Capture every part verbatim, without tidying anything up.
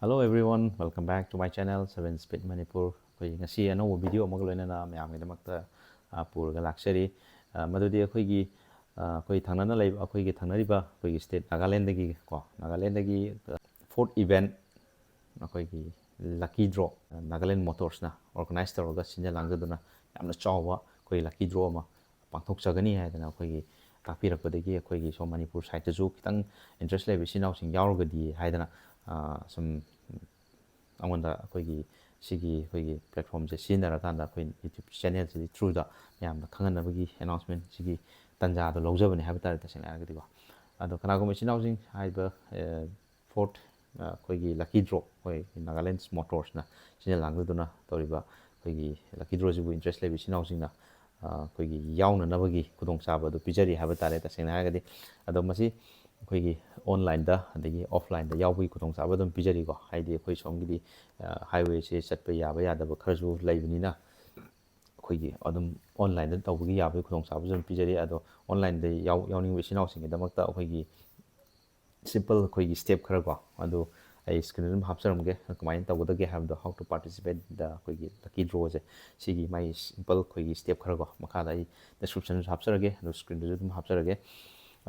Hello everyone, welcome back to my channel, Seven Speed Manipur. ꯑꯩꯈꯣꯏ ꯉꯁꯤ ꯑꯅꯧꯕ video ꯑꯃꯒ ꯂꯣꯏꯅꯅ ꯃꯌꯥꯝꯒꯤꯗꯃꯛꯇ, ꯑ, ꯄꯨꯔꯒ ꯂꯥꯛꯆꯔꯤ꯫ ꯑ, ꯃꯗꯨꯗꯤ ꯑꯩꯈꯣꯏꯒꯤ, ꯑ, ꯑꯩꯈꯣꯏ ꯊꯪꯅꯅ ꯂꯩꯕ, ꯑꯩꯈꯣꯏꯒꯤ ꯊꯪꯅꯔꯤꯕ ꯑꯩꯈꯣꯏꯒꯤ state ꯅꯥꯒꯥꯂꯦꯟꯗꯒꯤ ꯀꯣ, ꯅꯥꯒꯥꯂꯦꯟꯗꯒꯤ, ꯑ, fourth event ꯑꯩꯈꯣꯏꯒꯤ Lucky Draw, ꯑ, ꯅꯥꯒꯥꯂꯦꯟ ꯃꯣꯇꯣꯔꯁꯅ organize ꯇꯧꯔꯒ ꯁꯤꯟꯖ ꯂꯥꯡꯖꯗꯨꯅ ꯌꯥꯝꯅ ꯆꯥꯎꯕ ꯑꯩꯈꯣꯏ lucky draw ꯑꯃ ꯄꯥꯡꯊꯣꯛꯆꯒꯅꯤ ꯍꯥꯏꯗꯅ ꯑꯩꯈꯣꯏꯒꯤ ꯇꯥꯛꯄꯤꯔꯛꯄꯗꯒꯤ ꯑꯩꯈꯣꯏꯒꯤ ꯁꯣꯝ ꯃꯅꯤꯄꯨꯔ side ꯇꯁꯨ ꯈꯤꯇꯪ interest ꯂꯩꯕ ꯏꯆꯤꯟ ꯏꯅꯥꯎꯁꯤꯡ ꯌꯥꯎꯔꯒꯗꯤ ꯍꯥꯏꯗꯅ, ꯑ, ꯁꯨꯝ ꯑꯩꯉꯣꯟꯗ ꯑꯩꯈꯣꯏꯒꯤ ꯁꯤꯒꯤ ꯑꯩꯈꯣꯏꯒꯤ platform ꯁꯦ ꯁꯤꯖꯤꯟꯅꯔꯀꯥꯟꯗ ꯑꯩꯈꯣꯏ YouTube channel ꯁꯤꯒꯤ through ꯗ ꯃꯌꯥꯝꯗ ꯈꯪꯍꯟꯅꯕꯒꯤ announcement ꯁꯤꯒꯤ ꯇꯟꯖꯥꯗꯣ ꯂꯧꯖꯕꯅꯦ ꯍꯥꯏꯕ ꯇꯥꯔꯦ, ꯇꯁꯦꯡꯅ ꯍꯥꯏꯔꯒꯗꯤꯀꯣ꯫ ꯑꯗꯣ ꯀꯅꯥꯒꯨꯝꯕ ꯏꯆꯤꯟ ꯏꯅꯥꯎꯁꯤꯡ ꯍꯥꯏꯔꯤꯕ, ꯑ, fourth, ꯑ, ꯑꯩꯈꯣꯏꯒꯤ lucky draw, ꯑꯩꯈꯣꯏ ꯅꯥꯒꯥꯂꯦꯟ ꯃꯣꯇꯣꯔꯁꯅ ꯁꯤꯟꯖ ꯂꯥꯡꯖꯗꯨꯅ ꯇꯧꯔꯤꯕ ꯑꯩꯈꯣꯏꯒꯤ lucky draw ꯁꯤꯕꯨ interest ꯂꯩꯕ ꯏꯆꯤꯟ ꯏꯅꯥꯎꯁꯤꯡꯅ, ꯑ, ꯑꯩꯈꯣꯏꯒꯤ ꯌꯥꯎꯅꯅꯕꯒꯤ ꯈꯨꯗꯣꯡꯆꯥꯕ ꯑꯗꯨ ꯄꯤꯖꯔꯤ ꯍꯥꯏꯕ ꯇꯥꯔꯦ, ꯇꯁꯦꯡꯅ ꯍꯥꯏꯔꯒꯗꯤ꯫ ꯑꯗꯣ ꯃꯁꯤ ꯑꯩꯈꯣꯏꯒꯤ online ꯗ ꯑꯗꯒꯤ offline ꯗ ꯌꯥꯎꯕꯒꯤ ꯈꯨꯗꯣꯡꯆꯥꯕ ꯑꯗꯨꯝ ꯄꯤꯖꯔꯤꯀꯣ꯫ ꯍꯥꯏꯗꯤ ꯑꯩꯈꯣꯏ ꯁꯣꯝꯒꯤꯗꯤ, ꯑ, highway ꯁꯦ ꯆꯠꯄ ꯌꯥꯕ ꯌꯥꯗꯕ ꯈꯔꯁꯨ ꯂꯩꯕꯅꯤꯅ, ꯑꯩꯈꯣꯏꯒꯤ ꯑꯗꯨꯝ online ꯗ ꯇꯧꯕꯒꯤ ꯌꯥꯕꯒꯤ ꯈꯨꯗꯣꯡꯆꯥꯕꯁꯨ ꯑꯗꯨꯝ ꯄꯤꯖꯔꯤ꯫ ꯑꯗꯣ online ꯗ ꯌꯥꯎ-, ꯌꯥꯎꯅꯤꯡꯕ ꯏꯆꯤꯟ ꯏꯅꯥꯎꯁꯤꯡꯒꯤꯗꯃꯛꯇ ꯑꯩꯈꯣꯏꯒꯤ simple ꯑꯩꯈꯣꯏꯒꯤ step ꯈꯔ ꯀꯣ, ꯑꯗꯨ ꯑꯩ screen ꯗ ꯑꯗꯨꯝ ꯍꯥꯞꯆꯔꯝꯒꯦ, ꯀꯃꯥꯏꯅ ꯇꯧꯒꯗꯒꯦ ꯍꯥꯏꯕꯗꯣ, how to participate ꯗ ꯑꯩꯈꯣꯏꯒꯤ lucky draw ꯁꯦ꯫ ꯁꯤꯒꯤ ꯃꯥꯒꯤ simple ꯑꯩꯈꯣꯏꯒꯤ step ꯈꯔ ꯀꯣ, ꯃꯈꯥꯗ ꯑꯩ description ꯗꯁꯨ ꯍꯥꯞꯆꯔꯒꯦ, ꯑꯗꯨ screen ꯗꯁꯨ ꯑꯗꯨꯝ ꯍꯥꯞꯆꯔꯒꯦ꯫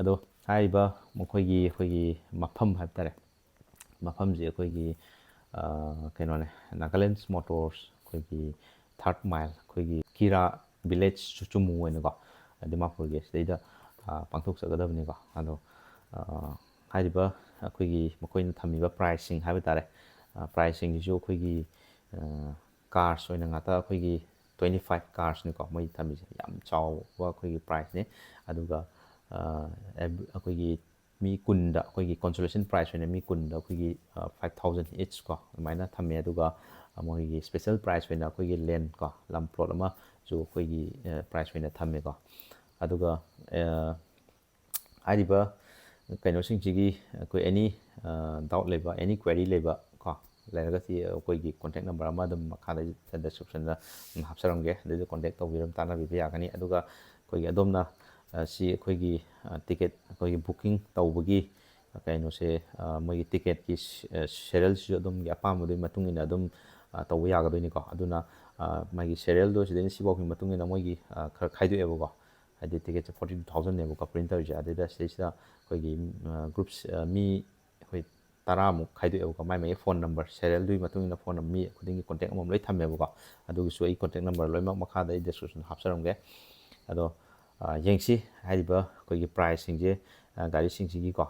ꯑꯗꯣ ꯍꯥꯏꯔꯤꯕ ꯃꯈꯣꯏꯒꯤ, ꯑꯩꯈꯣꯏꯒꯤ ꯃꯐꯝ ꯍꯥꯏꯕ ꯇꯥꯔꯦ, ꯃꯐꯝꯁꯦ ꯑꯩꯈꯣꯏꯒꯤ, ꯑ, ꯀꯩꯅꯣꯅꯦ, ꯅꯥꯒꯥꯂꯦꯟ ꯃꯣꯇꯣꯔꯁ, ꯑꯩꯈꯣꯏꯒꯤ third mile, ꯑꯩꯈꯣꯏꯒꯤ ꯀꯤꯔꯥ village ꯆꯨ-, ꯆꯨꯃꯨ ꯑꯣꯏꯅꯀꯣ, ꯗꯤꯃꯥꯄꯨꯔꯒꯤ ꯁꯤꯗꯩꯗ, ꯑ, ꯄꯥꯡꯊꯣꯛꯆꯒꯗꯕꯅꯤꯀꯣ꯫ ꯑꯗꯣ, ꯑ, ꯍꯥꯏꯔꯤꯕ ꯑꯩꯈꯣꯏꯒꯤ ꯃꯈꯣꯏꯅ ꯊꯝꯃꯤꯕ prize ꯁꯤꯡ ꯍꯥꯏꯕ ꯇꯥꯔꯦ, ꯑ, prize ꯁꯤꯡꯁꯤꯁꯨ ꯑꯩꯈꯣꯏꯒꯤ, ꯑ, cars ꯑꯣꯏꯅ ꯉꯥꯛꯇ ꯑꯩꯈꯣꯏꯒꯤ twenty five cars ꯅꯤꯀꯣ ꯃꯣꯏ ꯊꯝꯃꯤꯁꯦ, ꯌꯥꯝ ꯆꯥꯎꯕ ꯑꯩꯈꯣꯏꯒꯤ prize ꯅꯤ꯫ ꯑꯗꯨꯒ, ꯑ, ꯑꯦꯕ-, ꯑꯩꯈꯣꯏꯒꯤ ꯃꯤ ꯀꯨꯟꯗ, ꯑꯩꯈꯣꯏꯒꯤ consolation prize ꯑꯣꯏꯅ ꯃꯤ ꯀꯨꯟꯗ ꯑꯩꯈꯣꯏꯒꯤ, ꯑ, five thousand each ꯀꯣ, ꯑꯗꯨꯃꯥꯏꯅ ꯊꯝꯃꯦ꯫ ꯑꯗꯨꯒ, ꯑ, ꯃꯣꯏꯒꯤ special prize ꯑꯣꯏꯅ ꯑꯩꯈꯣꯏꯒꯤ land ꯀꯣ, ꯂꯝ plot ꯑꯃꯁꯨ ꯑꯩꯈꯣꯏꯒꯤ, ꯑ, prize ꯑꯣꯏꯅ ꯊꯝꯃꯦꯀꯣ꯫ ꯑꯗꯨꯒ, ꯑ, ꯍꯥꯏꯔꯤꯕ ꯀꯩꯅꯣꯁꯤꯡꯁꯤꯒꯤ ꯑꯩꯈꯣꯏ any, ꯑ, doubt ꯂꯩꯕ, any query ꯂꯩꯕ ꯀꯣ, ꯂꯩꯔꯒꯗꯤ ꯑꯩꯈꯣꯏꯒꯤ contact number ꯑꯃ ꯑꯗꯨꯝ ꯃꯈꯥꯗ description ꯗ ꯑꯗꯨꯝ ꯍꯥꯞꯆꯔꯝꯒꯦ, ꯑꯗꯨꯗ contact ꯇꯧꯕꯤꯔꯝ, ꯇꯥꯟꯅꯕꯤꯕ ꯌꯥꯒꯅꯤ꯫ ꯑꯗꯨꯒ ꯑꯩꯈꯣꯏꯒꯤ ꯑꯗꯣꯝꯅ, ꯑ, ꯁꯤ ꯑꯩꯈꯣꯏꯒꯤ, ꯑ, ticket ꯑꯩꯈꯣꯏꯒꯤ booking ꯇꯧꯕꯒꯤ ꯀꯩꯅꯣꯁꯦ, ꯑ, ꯃꯣꯏꯒꯤ ꯇꯤꯀꯦꯠꯀꯤ ꯁꯦ-, ꯑ, ꯁꯦꯔꯤꯌꯦꯜꯁꯤꯁꯨ ꯑꯗꯨꯝꯒꯤ ꯑꯄꯥꯝꯕꯗꯨꯒꯤ ꯃꯇꯨꯡ ꯏꯟꯅ ꯑꯗꯨꯝ, ꯑ, ꯇꯧꯕ ꯌꯥꯒꯗꯣꯏꯅꯤꯀꯣ꯫ ꯑꯗꯨꯅ, ꯑ, ꯃꯥꯒꯤ ꯁꯦꯔꯤꯌꯦꯜꯗꯣ ꯁꯤꯗꯩꯅ ꯁꯤꯐꯥꯎꯒꯤ ꯃꯇꯨꯡ ꯏꯟꯅ ꯃꯣꯏꯒꯤ, ꯑ, ꯈꯔ ꯈꯥꯏꯗꯣꯛꯑꯦꯕꯀꯣ꯫ ꯍꯥꯏꯗꯤ ꯇꯤꯀꯦꯠꯁꯦ forty two thousand ꯅꯦꯕꯀꯣ ꯄ꯭ꯔꯤꯟꯇꯔꯁꯦ꯫ ꯑꯗꯨꯗ ꯁꯤꯗꯩꯁꯤꯗ ꯑꯩꯈꯣꯏꯒꯤ, ꯑ, ꯒ꯭ꯔꯨꯞꯁ, ꯑ, ꯃꯤ ꯑꯩꯈꯣꯏ ꯇꯔꯥꯃꯨꯛ ꯈꯥꯏꯗꯣꯛꯑꯦꯕꯀꯣ꯫ ꯃꯥꯏ ꯃꯥꯏꯒꯤ ꯐꯣꯟ ꯅꯝꯕꯔ, ꯁꯦꯔꯤꯌꯦꯜꯗꯨꯒꯤ ꯃꯇꯨꯡ ꯏꯟꯅ ꯐꯣꯟ ꯅꯝꯕꯔ, ꯃꯤ ꯈꯨꯗꯤꯡꯒꯤ ꯀꯣꯟꯇꯦꯛ ꯑꯃꯃꯝ ꯂꯣꯏ ꯊꯝꯃꯦꯕꯀꯣ꯫ ꯑꯗꯨꯒꯤꯁꯨ ꯑꯩ ꯀꯣꯟꯇꯦꯛ ꯅꯝꯕꯔ ꯂꯣꯏꯅꯃꯛ ꯃꯈꯥꯗ ꯑꯩ ꯗꯤꯁꯀ꯭ꯔꯤꯞꯁꯟ ꯍꯥꯞꯆꯔꯝꯒꯦ꯫ ꯑꯗꯣ, ꯑ, ꯌꯦꯡꯁꯤ ꯍꯥꯏꯔꯤꯕ ꯑꯩꯈꯣꯏꯒꯤ ꯄ꯭ꯔꯥꯏꯁꯁꯤꯡꯁꯦ, ꯑ, ꯒꯥꯔꯤꯁꯤꯡꯁꯤꯒꯤꯀꯣ꯫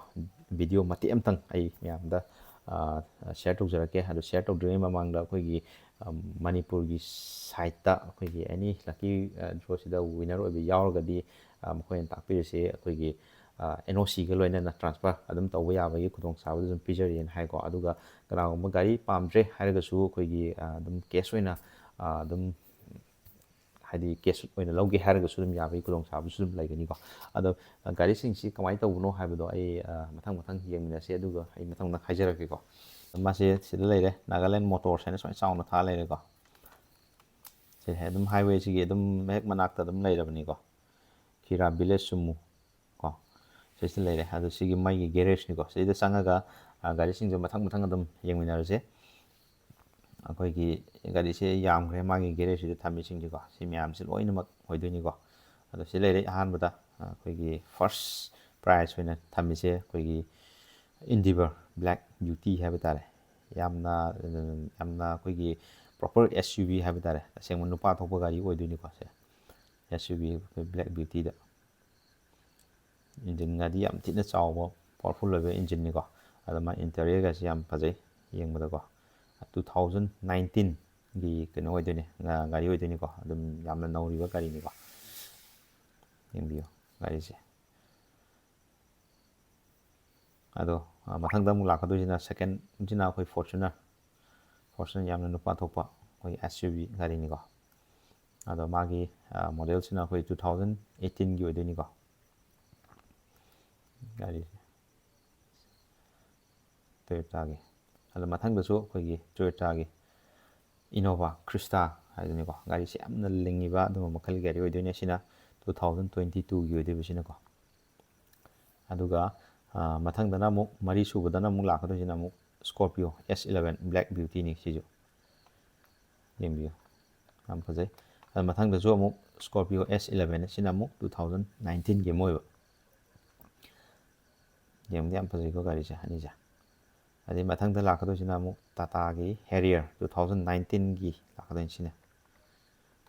ꯚꯤꯗꯤꯑꯣ ꯃꯇꯦꯛ ꯑꯃꯇꯪ ꯑꯩ ꯃꯌꯥꯝꯗ, ꯑ, ꯁꯤꯌꯔ ꯇꯧꯖꯔꯛꯀꯦ꯫ ꯑꯗꯣ ꯁꯤꯌꯔ ꯇꯧꯗ꯭ꯔꯤꯉꯩ ꯃꯃꯥꯡꯗ ꯑꯩꯈꯣꯏꯒꯤ, ꯑ, ꯃꯅꯤꯄꯨꯔꯒꯤ ꯁꯥꯏꯠꯇ ꯑꯩꯈꯣꯏꯒꯤ ꯑꯦꯅꯤ ꯂꯛꯀꯤ, ꯑ, ꯗ꯭ꯔꯣꯁꯤꯗ ꯋꯤꯅꯔ ꯑꯣꯏꯕ ꯌꯥꯎꯔꯒꯗꯤ, ꯑ, ꯃꯈꯣꯏꯅ ꯇꯥꯛꯄꯤꯔꯤꯁꯤ ꯑꯩꯈꯣꯏꯒꯤ, ꯑ, NOCꯒ ꯂꯣꯏꯅꯅ ꯇ꯭ꯔꯥꯟꯁꯐꯔ ꯑꯗꯨꯝ ꯇꯧꯕ ꯌꯥꯕꯒꯤ ꯈꯨꯗꯣꯡꯆꯥꯕꯗꯨ ꯑꯗꯨꯝ ꯄꯤꯖꯔꯤꯅ ꯍꯥꯏꯀꯣ꯫ ꯑꯗꯨꯒ ꯀꯅꯥꯒꯨꯝꯕ ꯒꯥꯔꯤ ꯄꯥꯝꯗ꯭ꯔꯦ ꯍꯥꯏꯔꯒꯁꯨ ꯑꯩꯈꯣꯏꯒꯤ, ꯑ, ꯑꯗꯨꯝ ꯀꯦꯁ ꯑꯣꯏꯅ, ꯑ, ꯑꯗꯨꯝ ꯍꯥꯏꯗꯤ ꯀꯦꯁ ꯑꯣꯏꯅ ꯂꯧꯒꯦ ꯍꯥꯏꯔꯒꯁꯨ ꯑꯗꯨꯝ ꯌꯥꯕꯒꯤ ꯈꯨꯗꯣꯡꯆꯥꯕꯁꯨ ꯑꯗꯨꯝ ꯂꯩꯒꯅꯤꯀꯣ꯫ ꯑꯗꯣ, ꯑ, ꯒꯥꯔꯤꯁꯤꯡꯁꯤ ꯀꯃꯥꯏꯅ ꯇꯧꯕꯅꯣ ꯍꯥꯏꯕꯗꯣ ꯑꯩ, ꯑ, ꯃꯊꯪ ꯃꯊꯪ ꯌꯦꯡꯃꯤꯟꯅꯁꯤ, ꯑꯗꯨꯒ ꯑꯩ ꯃꯊꯪ ꯃꯊꯪ ꯍꯥꯏꯖꯔꯛꯀꯦꯀꯣ꯫ ꯃꯥꯁꯦ ꯁꯤꯗ ꯂꯩꯔꯦ, ꯅꯥꯒꯥꯂꯦꯟ ꯃꯣꯇꯣꯔꯁ ꯍꯥꯏꯅ ꯁꯨꯃꯥꯏꯅ ꯆꯥꯎꯅ ꯊꯥ ꯂꯩꯔꯦꯀꯣ꯫ ꯁꯤ ꯑꯗꯨꯝ ꯍꯥꯏꯋꯦꯁꯤꯒꯤ ꯑꯗꯨꯝ ꯍꯦꯛ ꯃꯅꯥꯛꯇ ꯑꯗꯨꯝ ꯂꯩꯔꯕꯅꯤꯀꯣ꯫ ꯈꯤꯔꯥ ꯚꯤꯂꯦꯖ ꯁꯨꯃꯨ ꯀꯣ, ꯁꯤꯁꯤꯗ ꯂꯩꯔꯦ꯫ ꯑꯗꯣ ꯁꯤꯒꯤ ꯃꯩꯒꯤ ꯒꯦꯔꯦꯖꯅꯤꯀꯣ꯫ ꯁꯤꯗ ꯆꯪꯉꯒ, ꯑ, ꯒꯥꯔꯤꯁꯤꯡꯁꯦ ꯃꯊꯪ ꯃꯊꯪ ꯑꯗꯨꯝ ꯌꯦꯡꯃꯤꯟꯅꯔꯁꯦ꯫ ꯑꯩꯈꯣꯏꯒꯤ ꯒꯥꯔꯤꯁꯦ ꯌꯥꯝꯈ꯭ꯔꯦ, ꯃꯥꯒꯤ ꯒꯦꯔꯦꯖꯁꯤꯗ ꯊꯝꯃꯤꯁꯤꯡꯁꯦꯀꯣ꯫ ꯁꯤ ꯃꯌꯥꯝꯁꯤ ꯂꯣꯏꯅꯃꯛ ꯑꯣꯏꯗꯣꯏꯅꯤꯀꯣ꯫ ꯑꯗꯣ ꯁꯤ ꯂꯩꯔꯦ ꯑꯍꯥꯟꯕꯗ, ꯑ, ꯑꯩꯈꯣꯏꯒꯤ ꯐꯥꯔꯁ ꯄ꯭ꯔꯥꯏꯖ ꯑꯣꯏꯅ ꯊꯝꯃꯤꯁꯦ ꯑꯩꯈꯣꯏꯒꯤ Endeavour Black Beauty ꯍꯥꯏꯕ ꯇꯥꯔꯦ꯫ ꯌꯥꯝꯅ, ꯌꯥꯝꯅ ꯑꯩꯈꯣꯏꯒꯤ ꯄ꯭ꯔꯣꯄꯔ SUV ꯍꯥꯏꯕ ꯇꯥꯔꯦ꯫ ꯑꯁꯦꯡꯕ ꯅꯨꯄꯥ ꯊꯣꯛꯄ ꯒꯥꯔꯤ ꯑꯣꯏꯗꯣꯏꯅꯤꯀꯣ ꯁꯦ꯫ SUV ꯑꯩꯈꯣꯏ Black Beautyꯗ꯫ ꯏꯟꯖꯤꯟꯒꯗꯤ ꯌꯥꯝ ꯊꯤꯅ ꯆꯥꯎꯕ, ꯄꯋꯥꯔꯐꯨꯜ ꯑꯣꯏꯕ ꯏꯟꯖꯤꯟꯅꯤꯀꯣ꯫ ꯑꯗꯣ ꯃꯥ ꯏꯟꯇꯔꯤꯌꯔꯒꯁꯤ ꯌꯥꯝ ꯐꯖꯩ ꯌꯦꯡꯕꯗꯀꯣ꯫ Two thousand nineteenꯒꯤ ꯀꯩꯅꯣ ꯑꯣꯏꯗꯣꯏꯅꯦ, ꯉ-, ꯒꯥꯔꯤ ꯑꯣꯏꯗꯣꯏꯅꯤꯀꯣ꯫ ꯑꯗꯨꯝ ꯌꯥꯝꯅ ꯅꯧꯔꯤꯕ ꯒꯥꯔꯤꯅꯤꯀꯣ꯫ ꯌꯦꯡꯕꯤꯌꯨ ꯒꯥꯔꯤꯁꯦ꯫ ꯑꯗꯣ, ꯑ, ꯃꯊꯪꯗ ꯑꯃꯨꯛ ꯂꯥꯛꯀꯗꯣꯏꯁꯤꯅ ꯁꯦꯀꯦꯟꯁꯤꯅ ꯑꯩꯈꯣꯏ Fortuner꯫ Fortuner ꯌꯥꯝꯅ ꯅꯨꯄꯥ ꯊꯣꯛꯄ ꯑꯩꯈꯣꯏ SUV ꯒꯥꯔꯤꯅꯤꯀꯣ꯫ ꯑꯗꯣ ꯃꯥꯒꯤ, ꯑ, ꯃꯣꯗꯦꯜꯁꯤꯅ ꯑꯩꯈꯣꯏ two thousand eighteenꯒꯤ ꯑꯣꯏꯗꯣꯏꯅꯤꯀꯣ꯫ ꯒꯥꯔꯤꯁꯦ Toyotaꯒꯤ꯫ ꯑꯗꯣ ꯃꯊꯪꯗꯁꯨ ꯑꯩꯈꯣꯏꯒꯤ Toyotaꯒꯤ Innova Crysta ꯍꯥꯏꯗꯨꯅꯤꯀꯣ꯫ ꯒꯥꯔꯤꯁꯦ ꯌꯥꯝꯅ ꯂꯤꯡꯉꯤꯕ ꯑꯗꯨꯝꯕ ꯃꯈꯜꯒꯤ ꯒꯥꯔꯤ ꯑꯣꯏꯗꯣꯏꯅꯦ꯫ ꯁꯤꯅ two thousand twenty twoꯒꯤ ꯑꯣꯏꯗꯣꯏꯕ ꯁꯤꯅꯀꯣ꯫ ꯑꯗꯨꯒ, ꯃꯊꯪꯗꯅ ꯑꯃꯨꯛ, ꯃꯔꯤ ꯁꯨꯕꯗꯅ ꯑꯃꯨꯛ ꯂꯥꯛꯀꯗꯣꯏꯁꯤꯅ ꯑꯃꯨꯛ Scorpio S eleven Black Beautyꯅꯤ꯫ ꯁꯤꯁꯨ ꯌꯦꯡꯕꯤꯌꯨ, ꯌꯥꯝ ꯐꯖꯩ꯫ ꯑꯗ ꯃꯊꯪꯗꯁꯨ ꯑꯃꯨꯛ Scorpio S eleven, ꯁꯤꯅ ꯑꯃꯨꯛ two thousand nineteenꯒꯤ ꯑꯃ ꯑꯣꯏꯕ꯫ ꯌꯦꯡꯕꯗꯤ ꯌꯥꯝ ꯐꯖꯩꯀꯣ ꯒꯥꯔꯤꯁꯦ ꯑꯅꯤꯁꯦ꯫ ꯑꯗꯩ ꯃꯊꯪꯗ ꯂꯥꯛꯀꯗꯣꯏꯁꯤꯅ ꯑꯃꯨꯛ Tataꯒꯤ Harrier, two thousand nineteenꯒꯤ ꯂꯥꯛꯀꯗꯣꯏꯅꯤ ꯁꯤꯅ꯫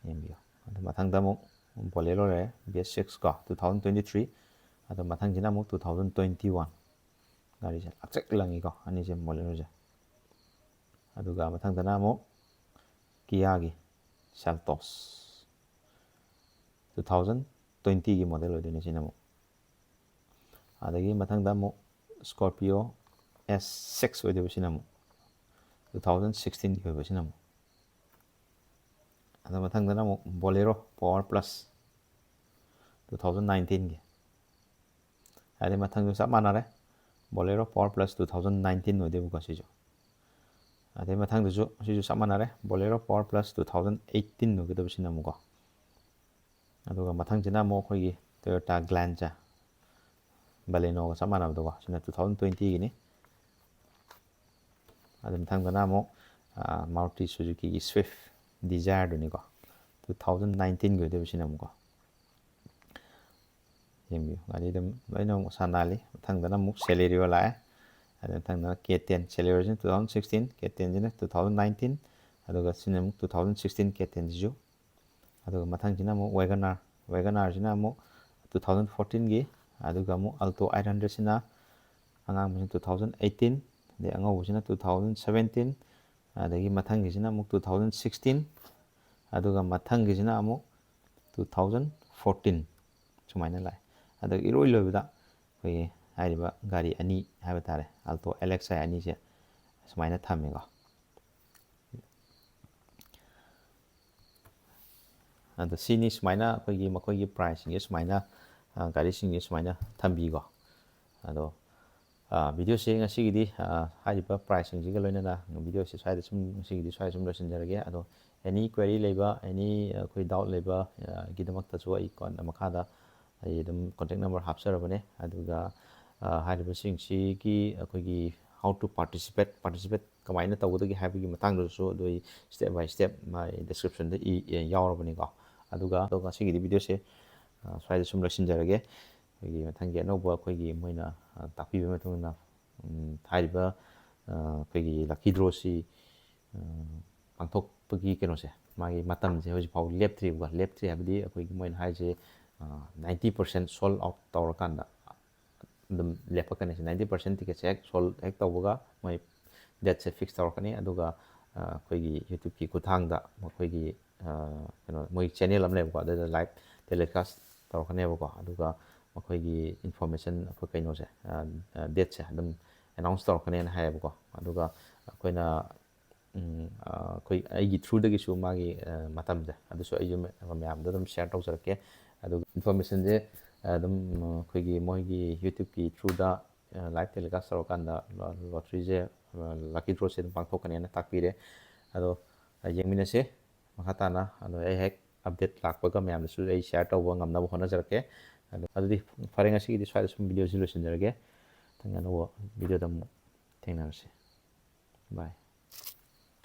ꯌꯦꯡꯕꯤꯌꯨ꯫ ꯑꯗꯨ ꯃꯊꯪꯗ ꯑꯃꯨꯛ Bolero ꯂꯩꯔꯦ, V six ꯀꯣ, two thousand twenty three꯫ ꯑꯗꯣ ꯃꯊꯪꯁꯤꯅ ꯑꯃꯨꯛ two thousand twenty one꯫ ꯒꯥꯔꯤꯁꯦ ꯂꯥꯛꯆꯛ ꯂꯪꯉꯤꯀꯣ ꯑꯅꯤꯁꯦ, Boleroꯁꯦ꯫ ꯑꯗꯨꯒ ꯃꯊꯪꯗꯅ ꯑꯃꯨꯛ Kiaꯒꯤ Seltos, two thousand twentyꯒꯤ model ꯑꯣꯏꯗꯣꯏꯅꯦ ꯁꯤꯅ ꯑꯃꯨꯛ꯫ ꯑꯗꯒꯤ ꯃꯊꯪꯗ ꯑꯃꯨꯛ Scorpio S six ꯑꯣꯏꯗꯣꯏꯕ ꯁꯤꯅ ꯑꯃꯨꯛ, two thousand sixteenꯒꯤ ꯑꯣꯏꯕ ꯁꯤꯅ ꯑꯃꯨꯛ꯫ ꯑꯗꯣ ꯃꯊꯪꯗꯅ ꯑꯃꯨꯛ Bolero Power Plus, two thousand nineteenꯒꯤ꯫ ꯑꯗꯩ ꯃꯊꯪꯁꯨ ꯆꯞ ꯃꯥꯟꯅꯔꯦ, Bolero Power Plus two thousand nineteen ꯑꯣꯏꯗꯣꯏꯕꯀꯣ ꯁꯤꯁꯨ꯫ ꯑꯗꯩ ꯃꯊꯪꯗꯁꯨ ꯁꯤꯁꯨ ꯆꯞ ꯃꯥꯟꯅꯔꯦ, Bolero Power Plus two thousand eighteen ꯑꯣꯏꯒꯗꯕ ꯁꯤꯅ ꯑꯃꯨꯛꯀꯣ꯫ ꯑꯗꯨꯒ ꯃꯊꯪꯁꯤꯅ ꯑꯃꯨꯛ ꯑꯩꯈꯣꯏꯒꯤ Toyota Glanza, Balenoꯒ ꯆꯞ ꯃꯥꯟꯅꯕꯗꯀꯣ, ꯁꯤꯅ two thousand twentyꯒꯤꯅꯤ꯫ ꯑꯗꯨ ꯃꯊꯪꯗꯅ ꯑꯃꯨꯛ Maruti Suzukiꯒꯤ Swift Desireꯗꯨꯅꯤꯀꯣ, two thousand nineteenꯒꯤ ꯑꯣꯏꯗꯣꯏꯕ ꯁꯤꯅ ꯑꯃꯨꯛꯀꯣ꯫ ꯌꯦꯡꯕꯤꯌꯨ, ꯒꯥꯔꯤ ꯑꯗꯨꯝ ꯂꯣꯏꯅꯃꯛ ꯃꯁꯥ ꯅꯥꯜꯂꯤ꯫ ꯃꯊꯪꯗꯅ ꯑꯃꯨꯛ Celerio ꯂꯥꯛꯑꯦ꯫ ꯑꯗꯨ ꯃꯊꯪꯗꯅ K ten, Celerioꯁꯤꯅ two thousand sixteen, K tenꯁꯤꯅ two thousand nineteen, ꯑꯗꯨꯒ ꯁꯤꯅ ꯑꯃꯨꯛ two thousand sixteen K tenꯁꯤꯁꯨ꯫ ꯑꯗꯨꯒ ꯃꯊꯪꯁꯤꯅ ꯑꯃꯨꯛ WagonR, WagonRꯁꯤꯅ ꯑꯃꯨꯛ two thousand fourteenꯒꯤ, ꯑꯗꯨꯒ ꯑꯃꯨꯛ Alto eight hundredꯁꯤꯅ, ꯑꯉꯥꯡꯕꯁꯤꯅ two thousand eighteen, ꯑꯗꯩ ꯑꯉꯧꯕꯁꯤꯅ two thousand seventeen, ꯑꯗꯒꯤ ꯃꯊꯪꯒꯤꯁꯤꯅ ꯑꯃꯨꯛ two thousand sixteen, ꯑꯗꯨꯒ ꯃꯊꯪꯒꯤꯁꯤꯅ ꯑꯃꯨꯛ two thousand fourteen, ꯁꯨꯃꯥꯏꯅ ꯂꯥꯛꯑꯦ꯫ ꯑꯗꯣ ꯏꯔꯣꯏ ꯂꯣꯏꯕꯗ ꯑꯩꯈꯣꯏꯒꯤ ꯍꯥꯏꯔꯤꯕ ꯒꯥꯔꯤ ꯑꯅꯤ ꯍꯥꯏꯕ ꯇꯥꯔꯦ, Alto LXi ꯑꯅꯤꯁꯦ ꯁꯨꯃꯥꯏꯅ ꯊꯝꯃꯦꯀꯣ꯫ ꯑꯗꯣ ꯁꯤꯅꯤ ꯁꯨꯃꯥꯏꯅ ꯑꯩꯈꯣꯏꯒꯤ, ꯃꯈꯣꯏꯒꯤ priceꯁꯤꯡꯁꯦ ꯁꯨꯃꯥꯏꯅ, ꯒꯥꯔꯤꯁꯤꯡꯁꯦ ꯁꯨꯃꯥꯏꯅ ꯊꯝꯕꯤꯀꯣ꯫ ꯑꯗꯣ videoꯁꯦ ꯉꯁꯤꯒꯤꯗꯤ ꯍꯥꯏꯔꯤꯕ priceꯁꯤꯡꯁꯤꯒ ꯂꯣꯏꯅꯅ videoꯁꯦ ꯁ꯭ꯋꯥꯏꯗ ꯁꯨꯝ, ꯉꯁꯤꯒꯤꯗꯤ ꯁ꯭ꯋꯥꯏꯗ ꯁꯨꯝ ꯂꯣꯏꯁꯤꯟꯖꯔꯒꯦ꯫ ꯑꯗꯣ any query ꯂꯩꯕ, any ꯑꯩꯈꯣꯏ doubt ꯂꯩꯕꯒꯤꯗꯃꯛꯇꯁꯨ ꯑꯩ ꯀꯣꯟꯅ ꯃꯈꯥꯗ ꯑꯩ ꯑꯗꯨꯝ contact number ꯍꯥꯞꯆꯔꯕꯅꯦ꯫ ꯑꯗꯨꯒ ꯍꯥꯏꯔꯤꯕꯁꯤꯡꯁꯤꯒꯤ ꯑꯩꯈꯣꯏꯒꯤ how to participate, participate ꯀꯃꯥꯏꯅ ꯇꯧꯒꯗꯒꯦ ꯍꯥꯏꯕꯒꯤ ꯃꯇꯥꯡꯗꯁꯨ ꯑꯗꯨ ꯑꯩ step by step my descriptionꯗ E ꯌꯥꯎꯔꯕꯅꯤꯀꯣ꯫ ꯑꯗꯨꯒ ꯑꯗꯣ ꯉꯁꯤꯒꯤꯗꯤ videoꯁꯦ ꯁ꯭ꯋꯥꯏꯗ ꯁꯨꯝ ꯂꯣꯏꯁꯤꯟꯖꯔꯒꯦ꯫ ꯑꯩꯈꯣꯏꯒꯤ ꯃꯊꯪꯒꯤ ꯑꯅꯧꯕ ꯑꯩꯈꯣꯏꯒꯤ ꯃꯣꯏꯅ ꯇꯥꯛꯄꯤꯕ ꯃꯇꯨꯡ ꯏꯟꯅ ꯍꯥꯏꯔꯤꯕ ꯑꯩꯈꯣꯏꯒꯤ lucky drawꯁꯤ ꯄꯥꯡꯊꯣꯛꯄꯒꯤ ꯀꯩꯅꯣꯁꯦ, ꯃꯥꯒꯤ ꯃꯇꯝꯁꯦ ꯍꯧꯖꯤꯛ ꯐꯥꯎ ꯂꯦꯞꯇ꯭ꯔꯤꯕꯀꯣ꯫ ꯂꯦꯞꯇ꯭ꯔꯤ ꯍꯥꯏꯕꯗꯤ ꯑꯩꯈꯣꯏꯒꯤ ꯃꯣꯏꯅ ꯍꯥꯏꯁꯦ ninety percent sold out ꯇꯧꯔꯀꯥꯟꯗ ꯑꯗꯨꯝ ꯂꯦꯞꯄꯛꯀꯅꯤ꯫ Ninety percent ticketꯁꯦ ꯍꯦꯛ sold ꯍꯦꯛ ꯇꯧꯕꯒ ꯃꯣꯏ dateꯁꯦ fix ꯇꯧꯔꯛꯀꯅꯤ꯫ ꯑꯗꯨꯒ ꯑꯩꯈꯣꯏꯒꯤ YouTubeꯀꯤ ꯈꯨꯠꯊꯥꯡꯗ ꯃꯈꯣꯏꯒꯤ ꯀꯩꯅꯣ, ꯃꯣꯏ channel ꯑꯃ ꯂꯩꯕꯀꯣ, ꯑꯗꯨꯗ live telecast ꯇꯧꯔꯛꯀꯅꯦꯕꯀꯣ꯫ ꯑꯗꯨꯒ ꯃꯈꯣꯏꯒꯤ information, ꯑꯩꯈꯣꯏ ꯀꯩꯅꯣꯁꯦ, dateꯁꯦ ꯑꯗꯨꯝ announce ꯇꯧꯔꯛꯀꯅꯦꯅ ꯍꯥꯏꯌꯦꯕꯀꯣ꯫ ꯑꯗꯨꯒ ꯑꯩꯈꯣꯏꯅ ꯑꯩꯈꯣꯏ ꯑꯩꯒꯤ throughꯗꯒꯤꯁꯨ ꯃꯥꯒꯤ ꯃꯇꯝꯁꯦ ꯑꯗꯨꯁꯨ ꯑꯩꯁꯨ ꯃꯌꯥꯝꯗ ꯑꯗꯨꯝ share ꯇꯧꯖꯔꯛꯀꯦ꯫ ꯑꯗꯨꯒ informationꯁꯦ ꯑꯗꯨꯝ ꯑꯩꯈꯣꯏꯒꯤ ꯃꯣꯏꯒꯤ YouTubeꯀꯤ throughꯗ live telecast ꯇꯧꯔꯀꯥꯟꯗ lotteryꯁꯦ, lucky drawꯁꯦ ꯑꯗꯨꯝ ꯄꯥꯡꯊꯣꯛꯀꯅꯦꯅ ꯇꯥꯛꯄꯤꯔꯦ꯫ ꯑꯗꯣ ꯌꯦꯡꯃꯤꯟꯅꯁꯦ ꯃꯈꯥ ꯇꯥꯅ꯫ ꯑꯗꯣ ꯑꯩ ꯍꯦꯛ update ꯂꯥꯛꯄꯒ ꯃꯌꯥꯝꯗꯁꯨ ꯑꯩ share ꯇꯧꯕ ꯉꯝꯅꯕ ꯍꯣꯠꯅꯖꯔꯛꯀꯦ꯫ ꯑꯗꯣ ꯑꯗꯨꯗꯤ ꯐꯔꯦ, ꯉꯁꯤꯒꯤꯗꯤ ꯁ꯭ꯋꯥꯏꯗ ꯁꯨꯝ videoꯁꯤ ꯂꯣꯏꯁꯤꯟꯖꯔꯒꯦ꯫ ꯃꯊꯪ ꯑꯅꯧꯕ videoꯗ ꯑꯃꯨꯛ ꯊꯦꯡꯅꯔꯁꯤ꯫ Bye꯫